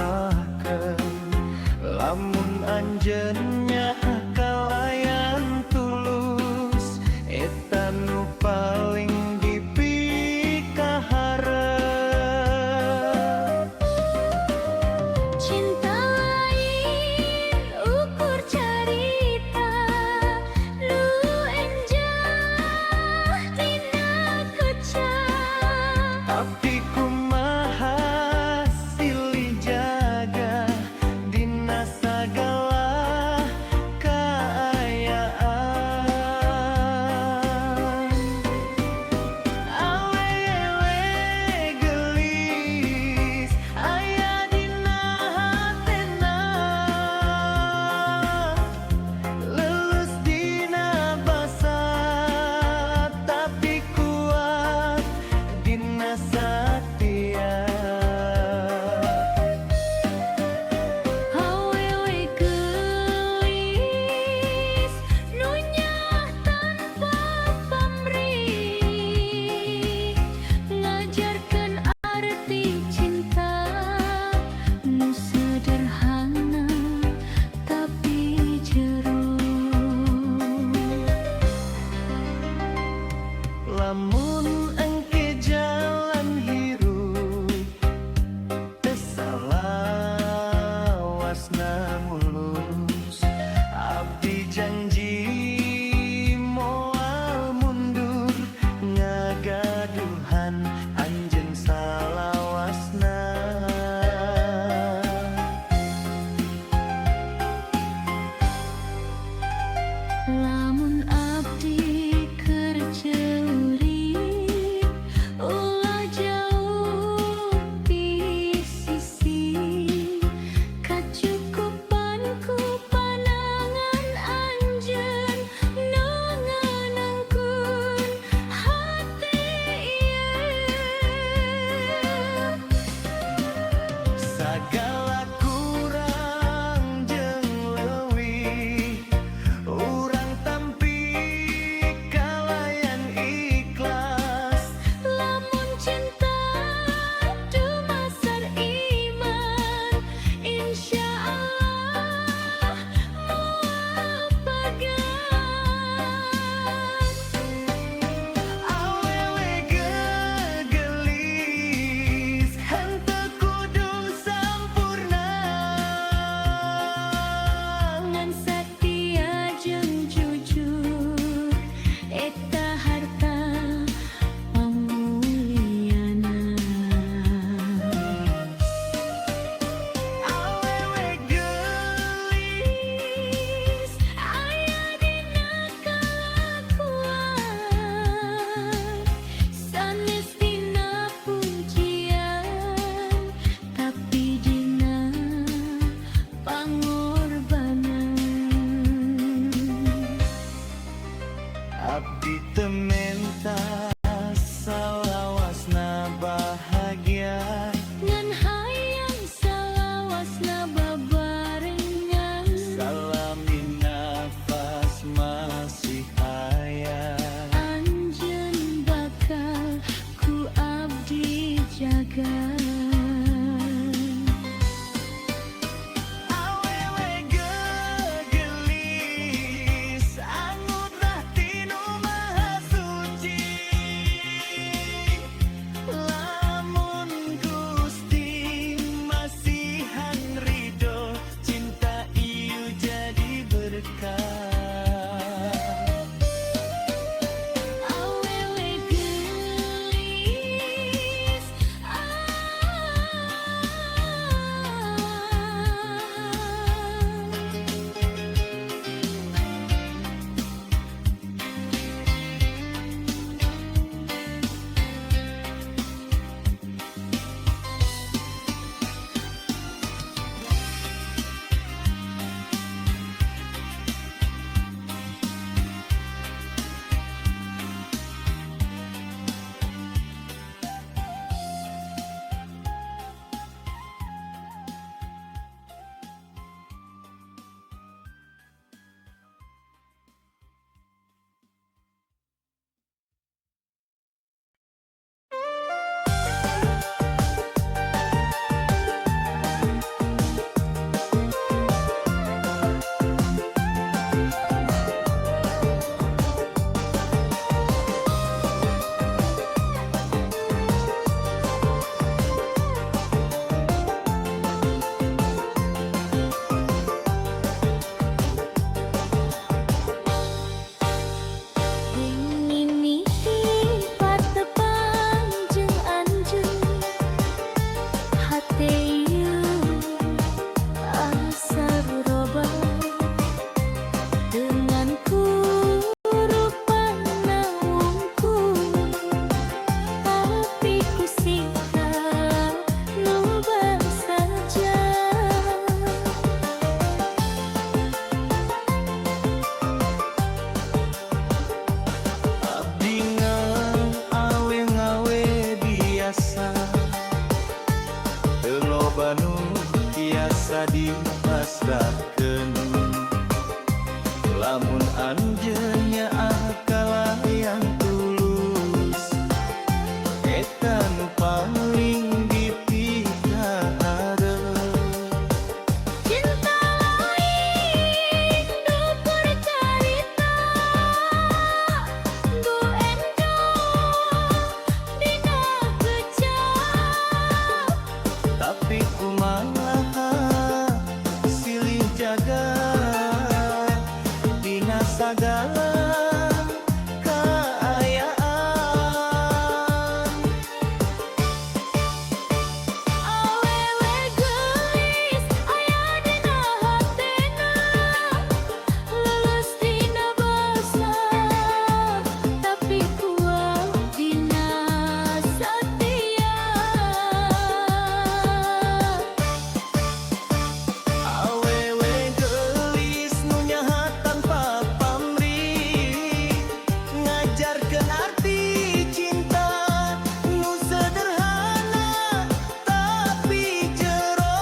Disalahkeun lamun anjeun kalayan tulus, eta nu paling dipikaharep. Cinta lain ukur carita nu enjah dina kaca. Tapi kumaha silih jaga dina sagala kaayaan. Awewe geulis aya dina hatena, leuleus dina basa tapi kuat dina satia. Awewe geulis nu nyaah tanpa pamrih, ngajarkeun arti cinta nu sederhana tapi jero. Lamun engke jalan hirup teu salawasna mulus, abdi janji moal mundur ngagaduhan anjeun salawasna. Lamun abdi keur ceurik, ulah jauh ti sisi, kacukupan ku panangan anjeun nu ngenangkeun hate ieu. Sagala kurang jeung leuwih urang tampi kalayan ikhlas. Lamun cinta dumasar iman, insya Allah moal pagat. Awewe geulis henteu kudu sampurna. Tiasa dipasrahkeun. Lamun anjeun nyaah kalayan tulus, eta nu paling dipikaharep. Cinta lain dukur carita, do and don't dina kecap. Tapi kumaha silih jaga dina sagala kaayaan. Awewe geulis aya dina hatena, leuleus dina basa tapi kuat dina satia. Awewe geulis nu nyahat tanpa pamrih, ngajarkeun arti cinta nu sederhana tapi jero.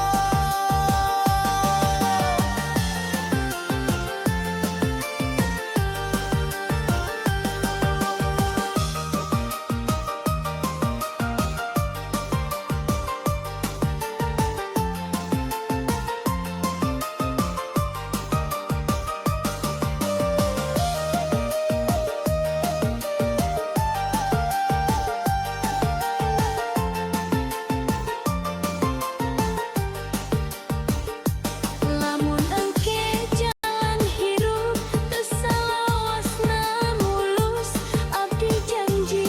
Lamun engke jalan hirup teu salawasna mulus, abdi janji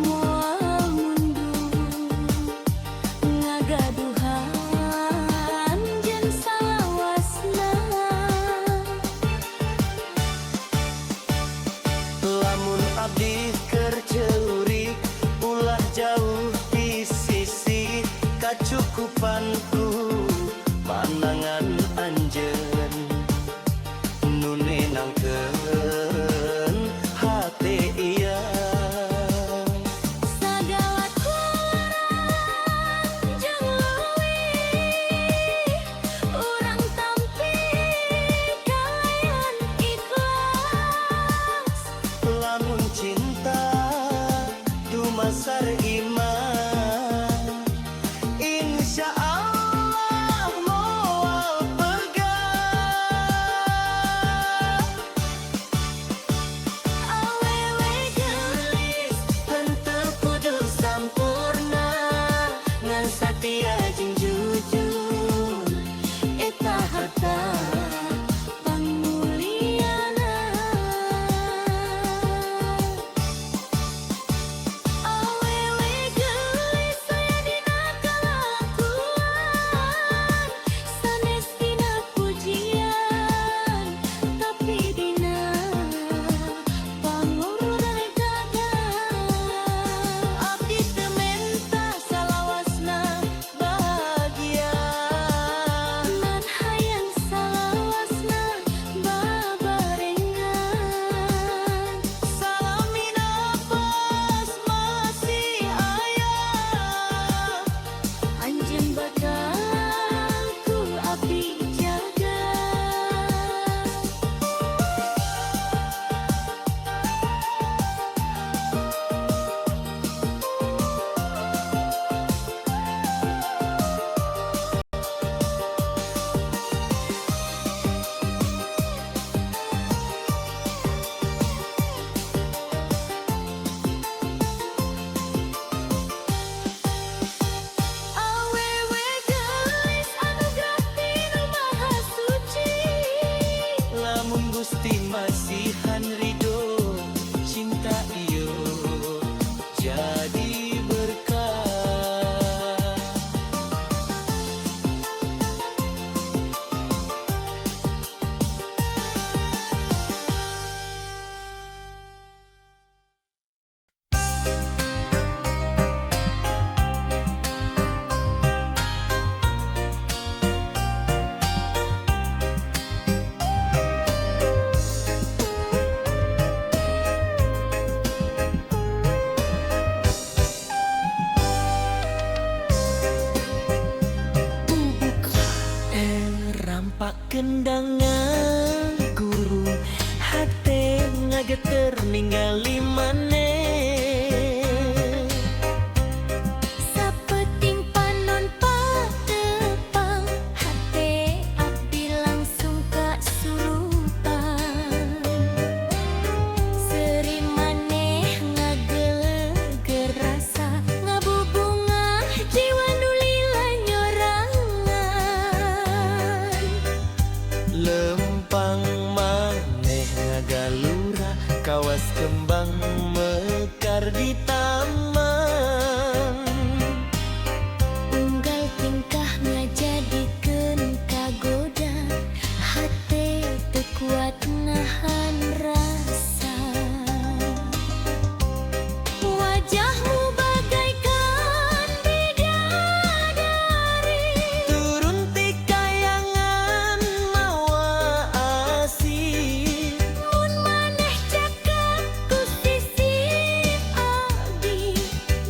moal mundur ngagaduhan jeung salawasna. Lamun abdi keur ceurik, ulah jauh di sisi, kacukupan ku pandangan anjeun nu nenangkeun hate ieu. Sagala kurang jeung leuwih urang tampi kalayan ikhlas. Lamun cinta dumasar iman, insya Allah moal pegat. Pak kendang guru hate ngageter ningali maneh. Sapeting panon patepang, hate abdi langsung kasurupan. Seuri maneh ngageleger rasa, ngabubungah jiwa nu lila nyorangan. Lempang maneh ngagalura, kawas kembang mekar di taman. Unggal tingkah ngajadikeun kagoda, hate teu kuat nahan rasa. Wajahmu bagaikan bidadari, Turun ti kayangan mawa asih. Mun maneh caket ku sisi abdi,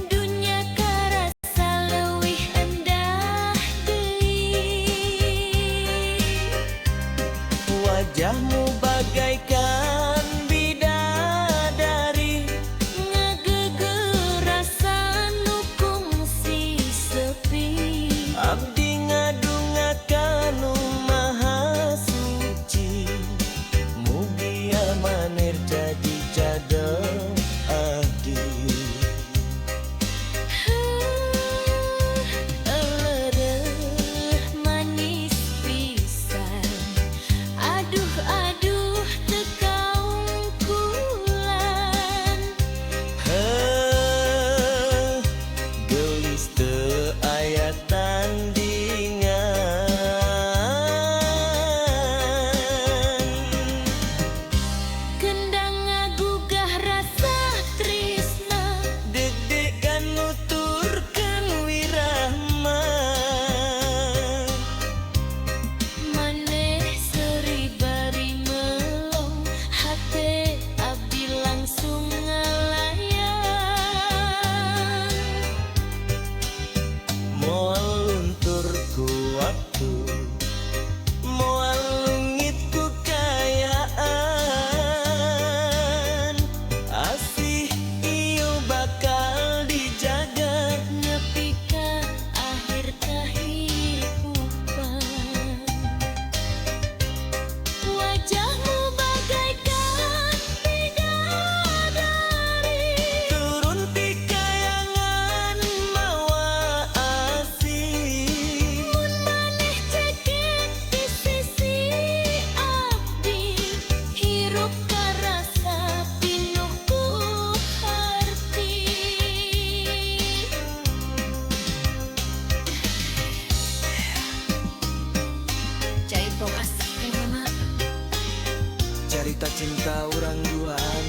dunya karasa leuwih endah deui. Wajahmu bagaikan bidadari, Ngageger rasa nu kungsi sepi. Abdi ngadunga kanu maha suci, mugia maneh jadi jadong abdi. Heuh, eureureuh manis pisan. Aduh aduh, teu kaungkulan. Heuh, geulis teu aya tandingan. Kendang ngagugah rasa trisna, Deg-degan nuturkeun wirahma. Maneh seuri bari melong, hate abdi langsung ngalayang. Moal luntur ku waktu, moal leungit ku kaayaan. Asih ieu bakal dijaga, nepi ka akhir kahirupan. Wajahmu bagaikan bidadari, Turun ti kayangan mawa asih. Mun maneh caket di sisi abdi, hirup karasa pinuh ku harti. Jaipong asik mah. Carita cinta urang duaan.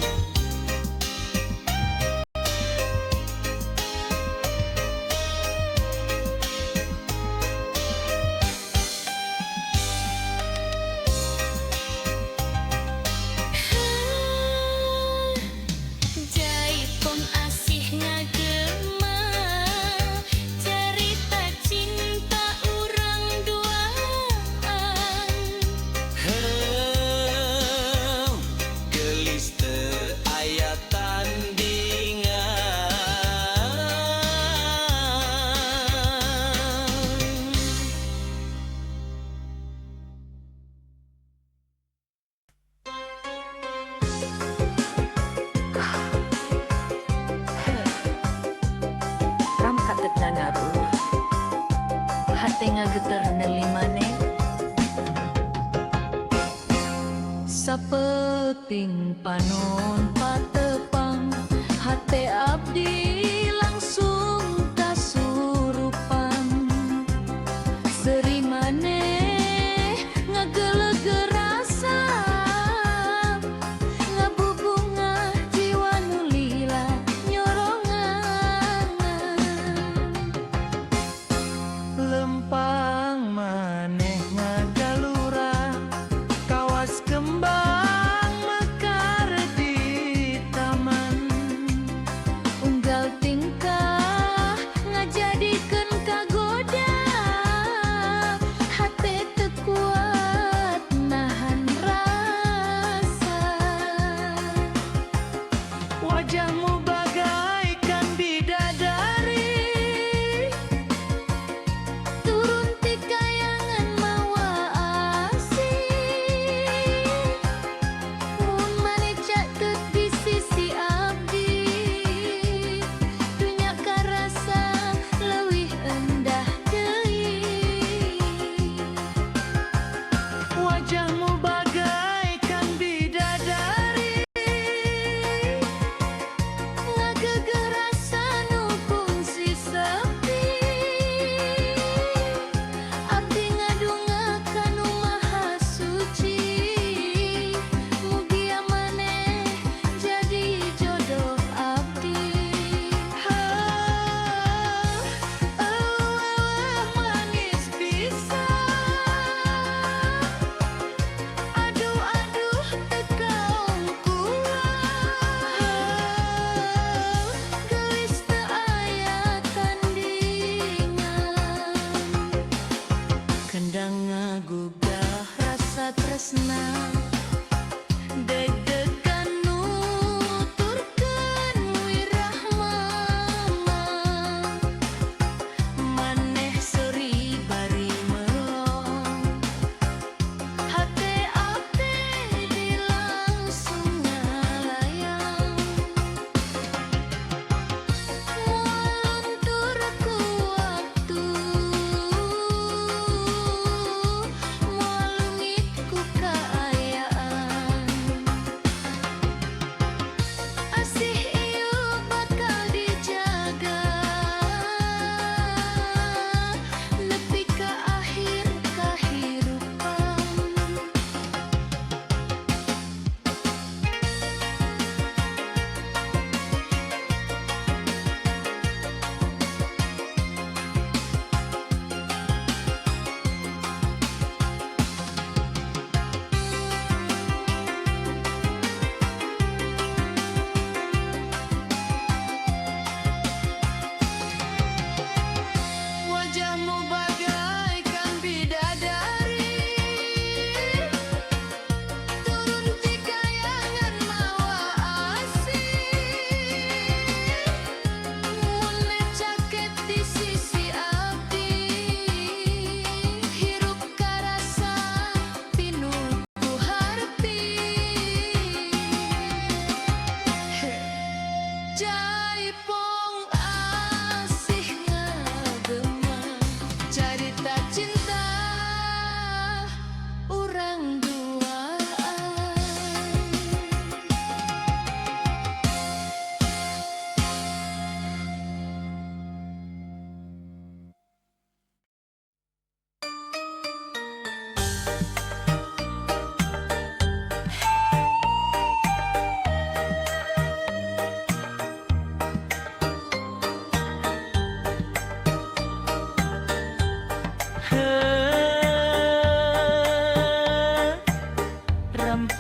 Jaipong asih ngagema carita cinta urang duaan. Heuh, geulis teu aya tandingan. Ram katetna ngaruh, hate ngageter neuli maneh. Sapeting panon patepang, hate abdi langsung kasurupan. Seuri maneh ngageleger rasa, ngabubungah jiwa nu lila nyorongan. Lempang maneh ngagalura, kawas kembang mekar di taman. Unggal tingkah ngajadikeun kagoda, hate teu kuat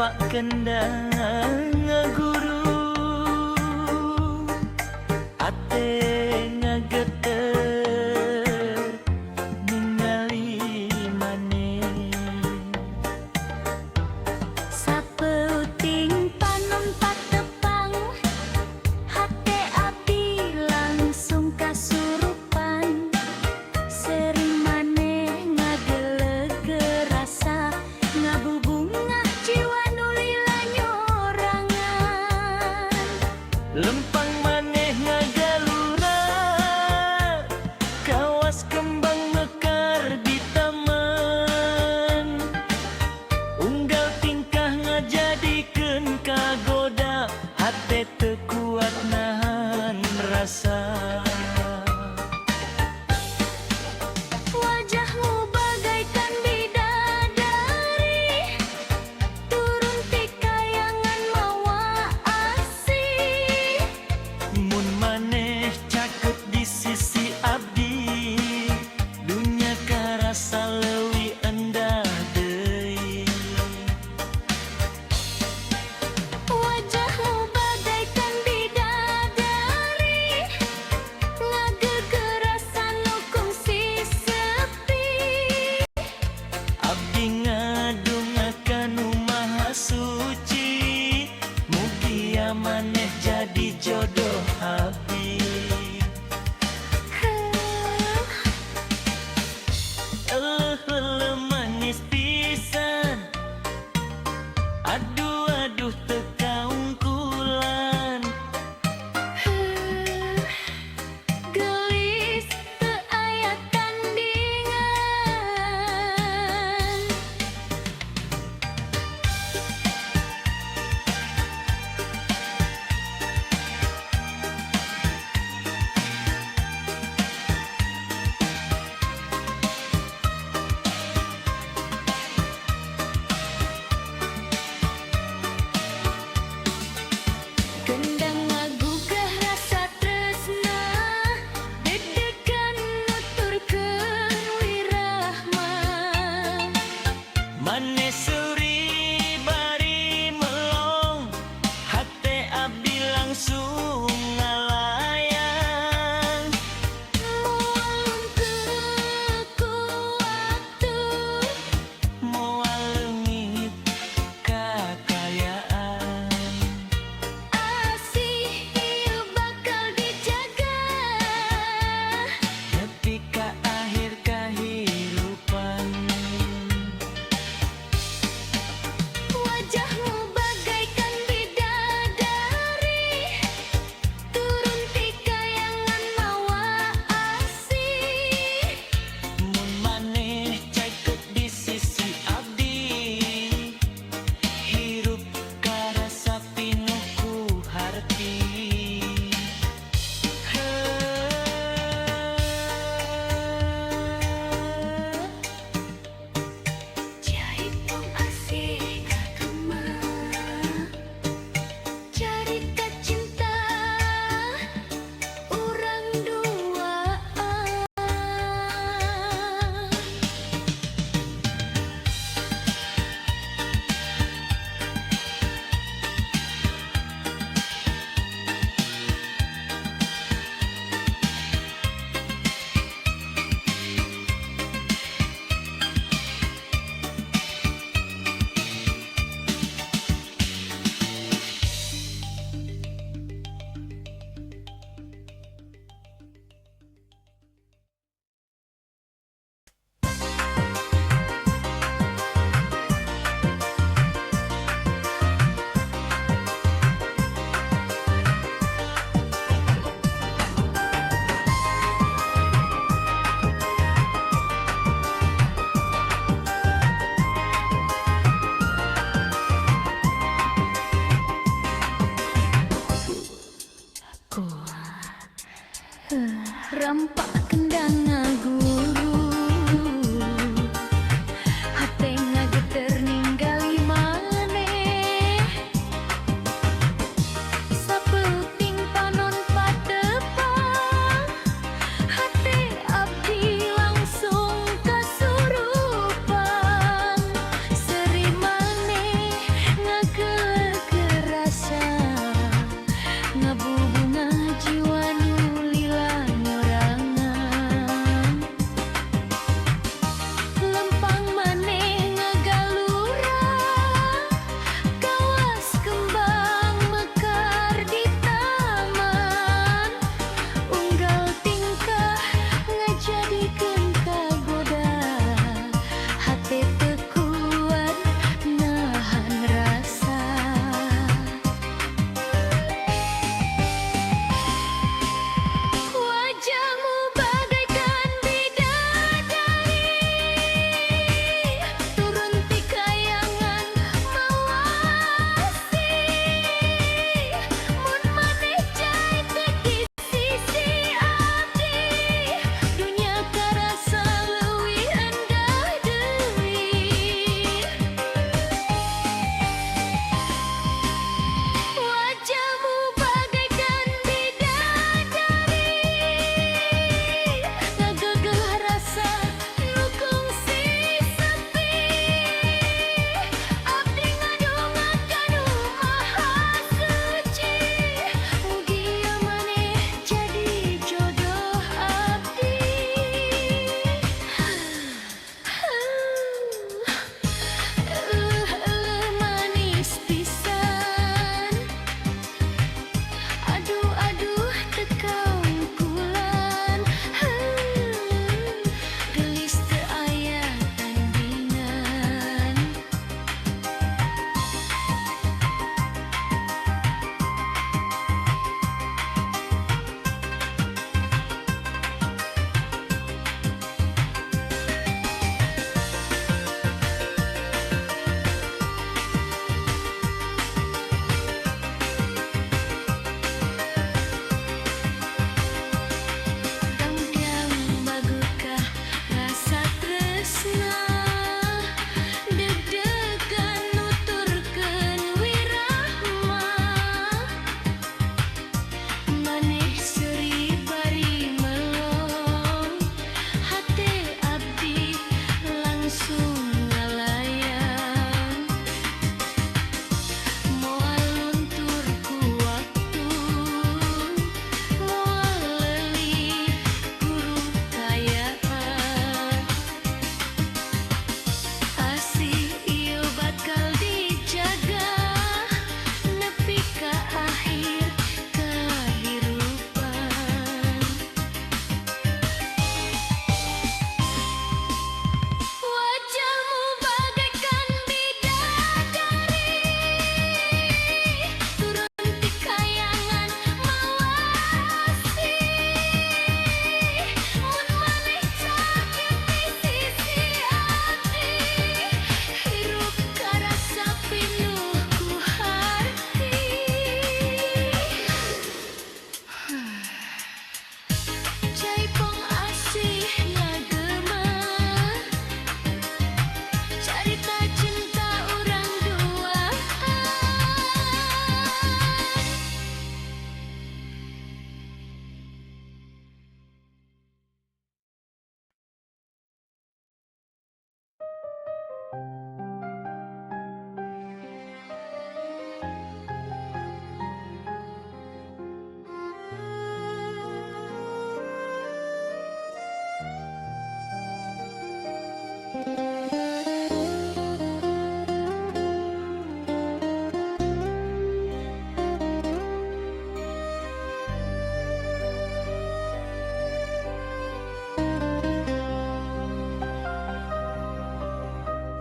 Napak kendang ngaguru, ate ngageter ningali maneh. Sapeuting panon patepang, hate abdi langsung kasurupan. Seri maneh ngagelegeur rasa, ngabubungah jiwa nu lila nyorangan. Lempang maneh ngagalura, kawas kembang mekar di taman. Unggal tingkah ngajadikeun kagoda, hate teu kuat nahan rasa. Wajahmu bagaikan bidadari, turun ti kayangan mawa asih. Mun maneh caket di sisi abdi, dunya karasa leuwih endah deui. Wajahmu bagaikan bidadari, ngageugeur rasa nu kungsi sepi. Abdi ngadonga ka Nu Maha Suci, mugia maneh jadi jodoh abdi. Euleuh manis pisan, aduh aduh teu kaungkulan. Geulis teu aya tandingan. Kendang ngagugah rasa tresna, deg-degan nuturkeun wirahma. Maneh seuri bari melong, hate abdi langsung ngalayang. Moal luntur ku waktu, Moal leungit kakayaan. Asih ieu bakal dijaga. Nepi ka akhir kahirupan.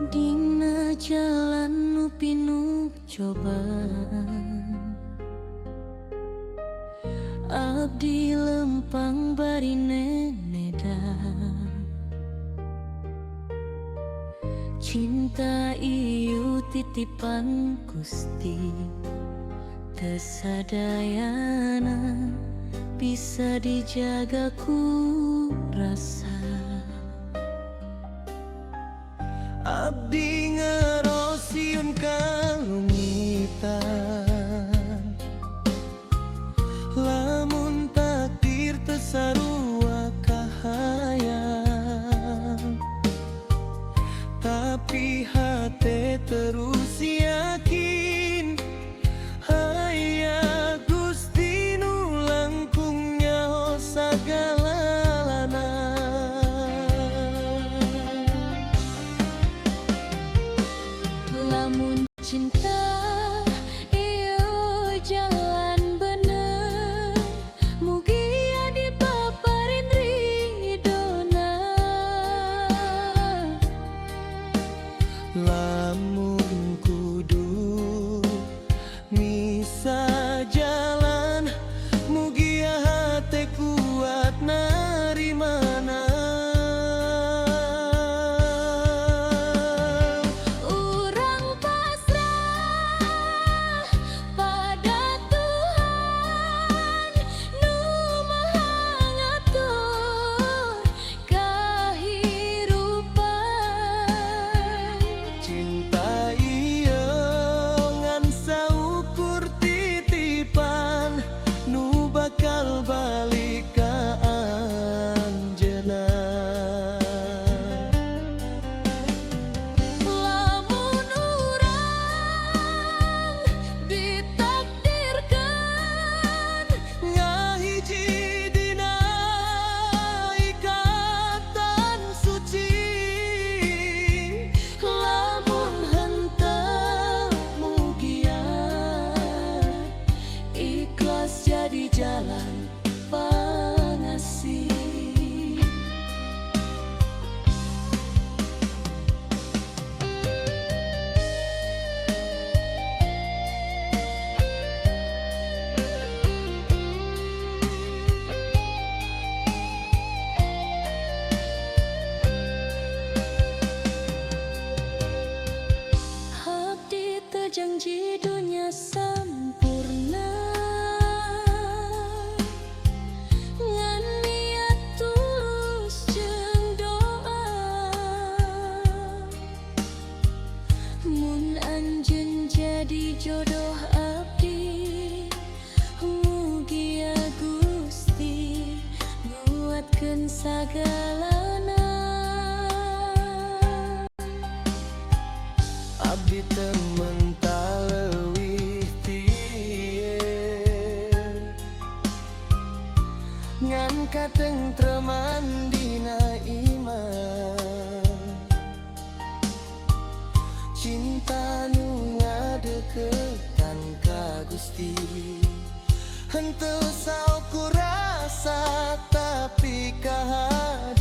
Dina jalan nu pinuh cobaan, abdi lempang bari neneda. Cinta ieu titipan Gusti, teu sadayana bisa dijaga ku rasa. Abdi ngeraos sieun kaleungitan, lamun takdir teu sarua kahayang, tapi hate terus yakin aya Gusti nu langkung nyaho sagalalana. Lamun cinta ieu jalan bener, mugia dipaparin ridona. Lamun kudu misah jalan, mugia hate kuat narimana. Urang pasrah pada Tuhan nu Maha Ngatur kahirupan. Cinta ieu ngan saukur titipan nu bakal balik ka anjeunna. Lamun urang ditakdirkan Ngahiji dina ikatan suci, lamun henteu mugia ikhlas jadi jalan pangasih. Abdi teu janji dunya sampurna, ngan niat tulus jeung doa. Mun anjeun jadi jodoh abdi, mugia Gusti nguatkeun sagalana. Abdi teu menta leuwih ti ieu, ngan katengtreman dina iman. Cinta nu ngadeukeutan ka Gusti henteu saukur rasa tapi kahayang.